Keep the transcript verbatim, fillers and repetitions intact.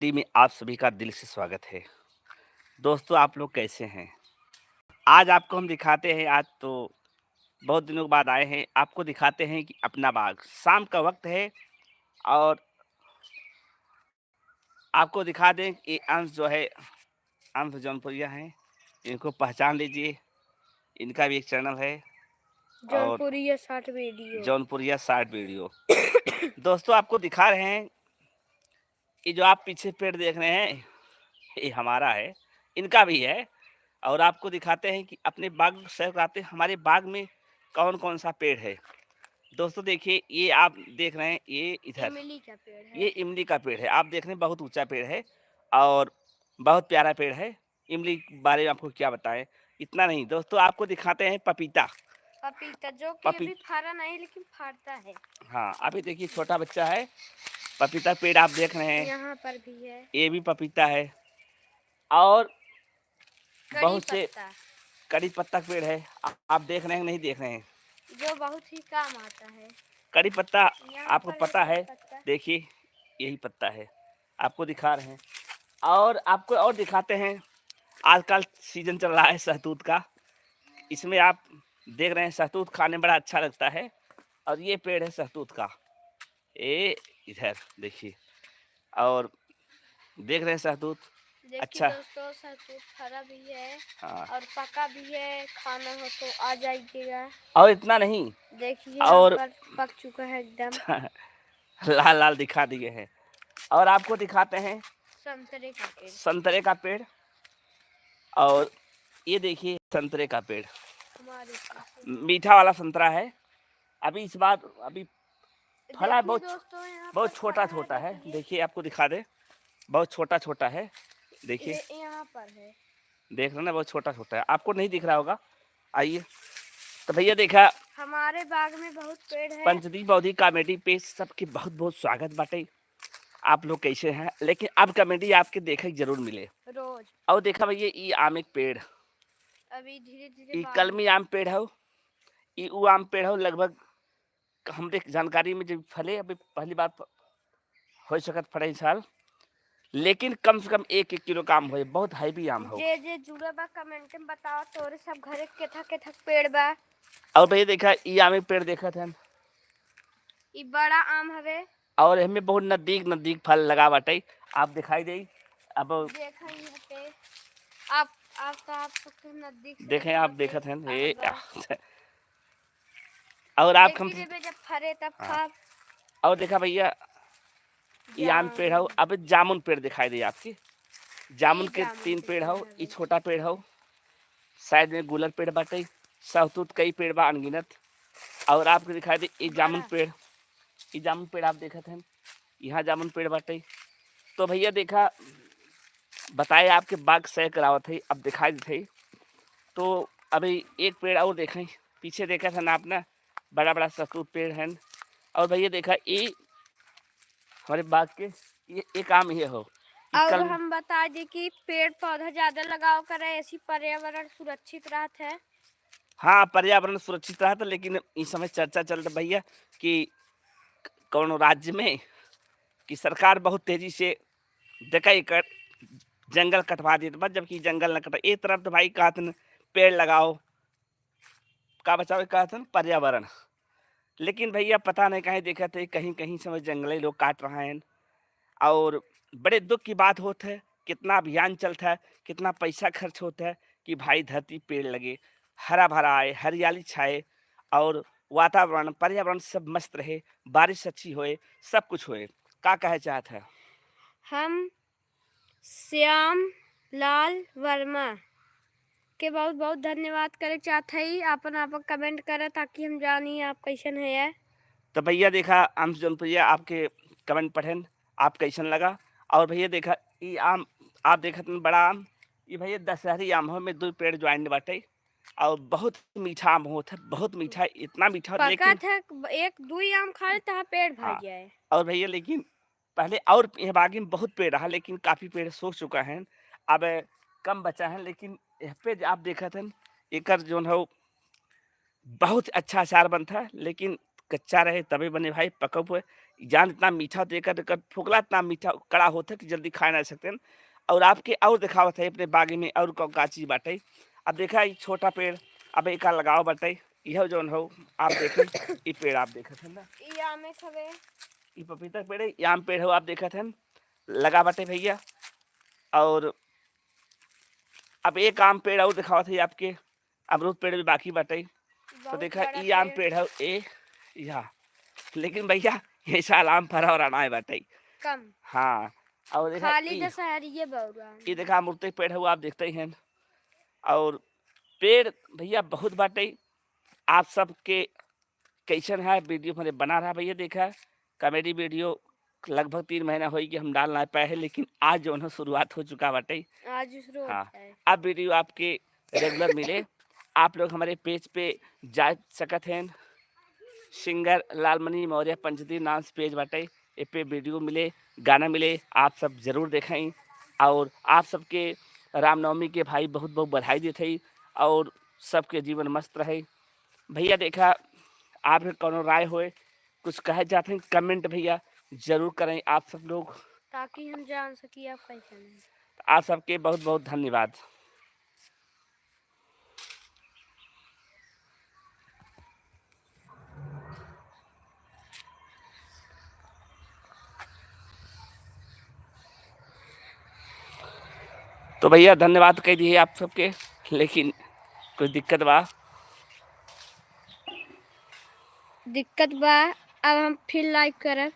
टी में आप सभी का दिल से स्वागत है। दोस्तों, आप लोग कैसे हैं? आज आपको हम दिखाते हैं, आज तो बहुत दिनों के बाद आए हैं, आपको दिखाते हैं कि अपना बाग। शाम का वक्त है और आपको दिखा दें कि अंश जो है, अंश जौनपुरिया हैं, इनको पहचान लीजिए, इनका भी एक चैनल है और जौनपुरिया साठ वीडियो। जौनपुरिया साठ वीडियो। दोस्तों, आपको दिखा रहे हैं, ये जो आप पीछे पेड़ देख रहे हैं, ये हमारा है, इनका भी है। और आपको दिखाते हैं कि अपने बाग सैर कराते हैं, हमारे बाग में कौन-कौन सा पेड़ है। दोस्तों, देखिए, ये आप देख रहे हैं, ये इधर, इमली का पेड़ है। ये इमली का पेड़ है। आप देख रहे हैं, बहुत ऊंचा पेड़ है और बहुत प्यारा पेड़ है। इमली के बारे में आपको क्या बताएं, इतना नहीं दोस्तों, आपको दिखाते हैं पपीता। पपीता जो कि पपी- अभी फरा नहीं, लेकिन फरता है। हाँ, अभी देखिए, छोटा बच्चा है। पपीता पेड़ आप देख रहे हैं, यहाँ पर भी है। ये भी पपीता है और कड़ी बहुत से पत्ता। कड़ी पत्ता का पेड़ है। आ-, आप देख रहे हैं, नहीं देख रहे हैं? जो बहुत ही काम आता है। कड़ी पत्ता यहाँ आपको पर पता है कड़ी है? पत्ता। देखिए, यही पत्ता है, आपको दिखा रहे हैं। और आपको और दिखाते हैं, आजकल सीजन चल रहा है शहतूत का। इसमें आप देख रहे हैं, शहतूत खाने में बड़ा अच्छा लगता है। और ये पेड़ है शहतूत का, ये इधर देखिए। और देख रहे हैं शहतूत। देखिए अच्छा। दोस्तों, शहतूत फरा भी है हाँ। और पका भी है, खाना हो तो आ जाइएगा। और इतना नहीं, देखिए, और यहाँ पर पक चुका है एकदम। लाल लाल दिखा दिए हैं। और आपको दिखाते हैं संतरे का पेड़। संतरे का पेड़। और ये देखिए, संतरे का पेड़, हमारे पास। मीठा वाला संतरा है। अभी इस बार अभी फला देखिए बहुत, दोस्तों, यहाँ बहुत पर छोटा फरा छोटा है। देखिए। देखिए, आपको दिखा दे, बहुत छोटा छोटा है। देखिए, ये यहाँ पर है। देख रहे ना, बहुत छोटा छोटा है, आपको नहीं दिख रहा होगा। आइए, तो भैया देखा, हमारे बाग में बहुत पेड़ है। पंचदीप अवधी कॉमेडी पे सबके बहुत बहुत स्वागत बाटे। आप लोग कैसे हैं? लेकिन अब कॉमेडी आपके देखे के जरूर मिले। रोज। और देखा भैया, ई आम एक पेड़, अभी धीरे धीरे ई बाढ़ कलमी आम पेड़ हौ, ई ऊ आम पेड़ हौ। लगभग हमरे जानकारी में जब फले, अभी पहली बार प-, हो सकत फड़े इस साल, लेकिन कम से कम एक एक किलो का आम होए, बहुत हैवी आम हो। जे जे जुड़े बा कमेंट में बताओ, तोरे सब घरे केथा केथा पेड़ बा। और भैया देखा, ई आम एक पेड़ देखत हन, ई बड़ा आम हवे। और एहमे बहुत नजदीक नजदीक फल लगा बाटे, आप दिखाई दे। अब देखा यहाँ पे, आप आप तो आप सबके नजदीक से देखें, आप देखत हन, ये आम बा। और आप देखी हम देबे जब फरे तब हाँ। खाब। और देखा भैया, ये आम पेड़ हौ, जाम। अब जामुन पेड़ दिखाई दे आपके। जामुन ये के जामुन तीन के पेड़ हौ, पेड़ ई हवे। छोटा पेड़ हौ, साइड में गुलर पेड़ बाटे, सहतूत कई पेड़ बा अनगिनत। और आपको दिखाई दे, ई जामुन बड़ा। पेड़, ई जामुन पेड़ आप देखत हैं, यहाँ जामुन पेड़ बाटे। तो भैया देखा, बताए आपके बाग सैर करावत है, अब दिखाई देत है। तो अभी एक पेड़ और देखें, पीछे देखत हैं ना आप ना, बड़ा बड़ा सहतूत पेड़ हैं। और भैया देखा, ई हमरे बाग के, ये एक आम ये हो। ई और कल हम बता दें कि पेड़ पौधा ज्यादा लगाव करे, ऐसी पर्यावरण सुरक्षित रहत है। हाँ, पर्यावरण सुरक्षित रहत है, लेकिन इस समय चर्चा चलत भैया कि कौनो राज्य में कि सरकार बहुत तेजी से देखा एकर जंगल कटवा देत बा, जबकि जंगल न कटा। एक तरफ तो भाई कहत न पेड़ लगाओ, का बचावे कहत हन पर्यावरण, लेकिन भैया पता नहीं काहे देखत है कहीं कहीं समय जंगले लोग काट रहा है। और बड़े दुख की बात होत है, कितना अभियान चलत है, कितना पैसा खर्च होत है कि भाई धरती पेड़ लगे, हरा भरा आए, हरियाली छाए और वातावरण पर्यावरण सब मस्त रहे, बारिश अच्छी होए, सब कुछ होए। का कहे चाहत है? हम श्याम लाल वर्मा के बहुत बहुत धन्यवाद करे चाहत हई। आपन आपन कमेंट करा ताकि हम जानी आप कैसन है। तो भैया देखा, अंश जौनपुरिया आपके कमेंट पढ़ेन, आप कैसन लगा? और भैया देखा, ई आम आप देखत में बड़ा आम, ई भैया दशहरी आम हो, में दो पेड़ ज्वाइंट बाटे और बहुत मीठा आम होत है, बहुत मीठा, इतना मीठा होत है, लेकिन पकत है, एक दुई आम खा ले तो पेट भर हाँ। जाए। और भैया लेकिन पहले और यह बागी में बहुत पेड़ रहा, लेकिन काफी पेड़ सूख चुका है, अब कम बचा है। लेकिन यह पे आप देखत हैं, एकर जौन हो बहुत अच्छा अचार बनता है, लेकिन कच्चा रहे तबे बने भाई, पकब हुए। जान इतना मीठा होता है, एकर, एकर फोकला इतना मीठा कड़ा होता है कि जल्दी खाए ना सकते हैं। और आपके और दिखावत है अपने बागी में और का, का चीज बाटे। अब देखा, ई छोटा पेड़, अब एका लगाव बाटे, यह जौन हो आप देखें, ई पेड़ आप देखत हैं ना, ई आमे खबे। ई पपीता के पेड़ है, ई आम पेड़ हो आप देखत हैं, लगा बाटे भैया। और अब एक आम पेड़ और दिखावत है आपके, अमरूद पेड़ भी बाकी बाटे। तो बहुत देखा, बड़ा ई आम पेड़। पेड़ है ए, या, लेकिन भैया, ये साल आम फरा और अनाए बाटे। कम। हाँ, और देखा, खाली ई, दशहरिये बौरा। ई देखा, अमरूद के पेड़ है, वो आप देखते ही हैं। और पेड़ भैया बहुत बाटे। आप सबके कैसन है वीडियो हमारे बना रहा भैया। देखा, कॉमेडी वीडियो लगभग तीन महीना होई कि हम डाल ना पाए हैं, लेकिन आज जौन है शुरुआत हो चुका बाटे। आज शुरू हाँ, होता है। अब वीडियो आपके रेगुलर मिले, आप लोग हमारे पेज पे जा सकत हैं, सिंगर लालमणि मौर्य पंचतीर्थ नाम से पेज बाटे। ए पे वीडियो मिले, गाना मिले, आप सब जरूर देखें। और आप सबके रामनवमी के भाई बहुत बहुत बधाई देत हई। और सबके जीवन मस्त रहे। भैया देखा, आप कौनो राय होए, कुछ कहे चाहते हैं, कमेंट भैया जरूर करें आप सब लोग। ताकि हम जान सकी आप कैसे हैं। आप सबके बहुत बहुत धन्यवाद। तो भैया धन्यवाद कह दिए आप सबके, लेकिन कुछ दिक्कत बा। दिक्कत बा, अब हम फिर लाइव करब।